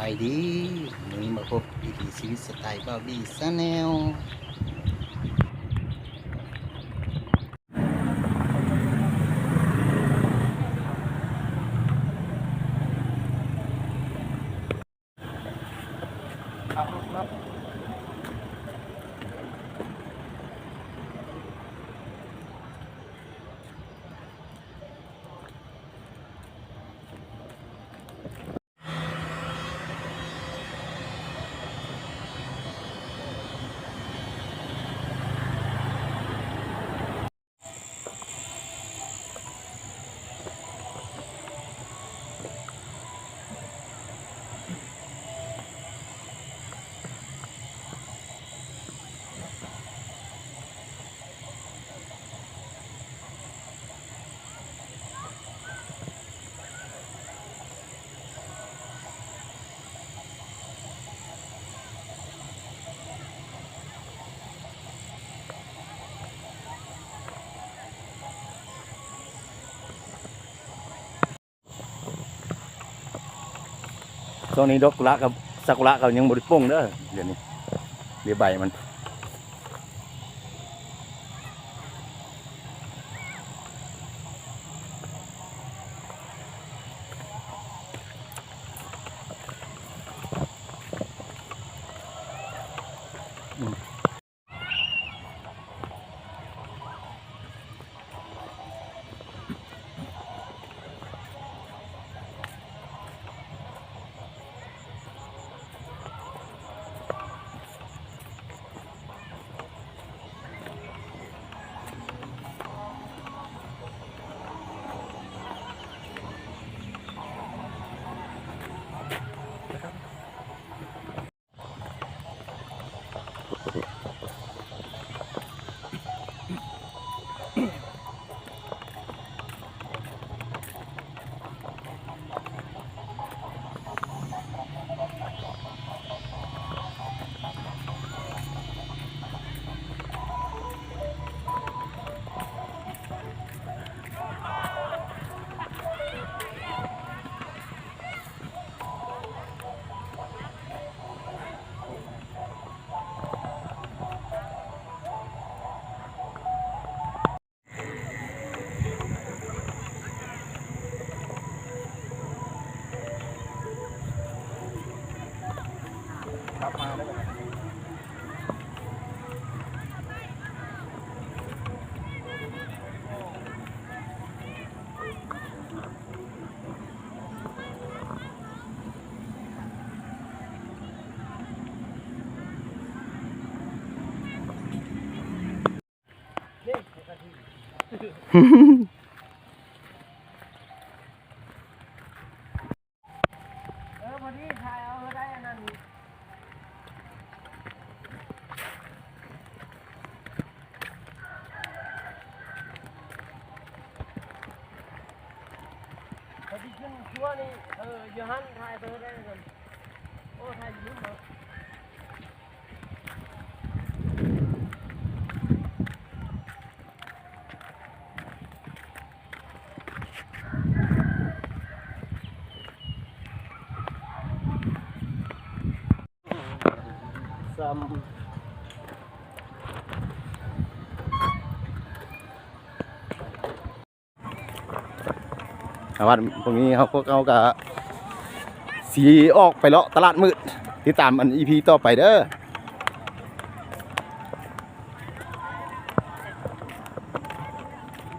ສະບາຍດີ ມື້ນີ້ມາພົບວິຖີຊີວິດສະໄຕບ່າວບີແຊນແນວ. ຊ່ວງນີ້ດອກກຸລາກັບຊາກຸລະກໍຍັງບໍ່ໄດ້ປົ່ງເດີ ດຽວນີ້ ດຽວໃບມັນ. ເຂົາຊິຂຶ້ນຄົວນີ້ ເອີ ຢູ່ຫັ້ນ ຖ່າຍເບີໄດ້ຫັ້ນ. ໂອ້ ຖ່າຍຢູ່ເນາະ. ອາວັດ ພວກນີ້ເຮົາ ພວກເຮົາກະຊິອອກໄປເລາະຕະຫຼາດມືດ ຕິດຕາມອັນ ອີພີ ຕໍ່ໄປເດີ.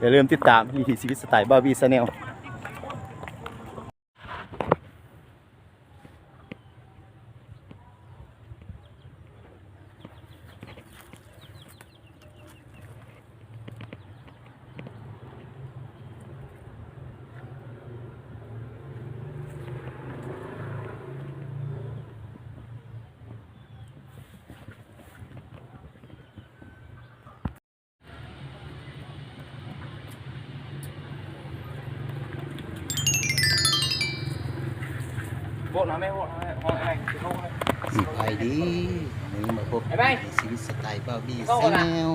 ຢ່າລືມຕິດຕາມວິຖີຊີວິດສະໄຕບ່າວບີແຊນແນວ. ສະບາຍດີ ມື້ນີ້ມາພົບວິຖີຊີວິດສະໄຕບ່າວບີແຊນແນວ.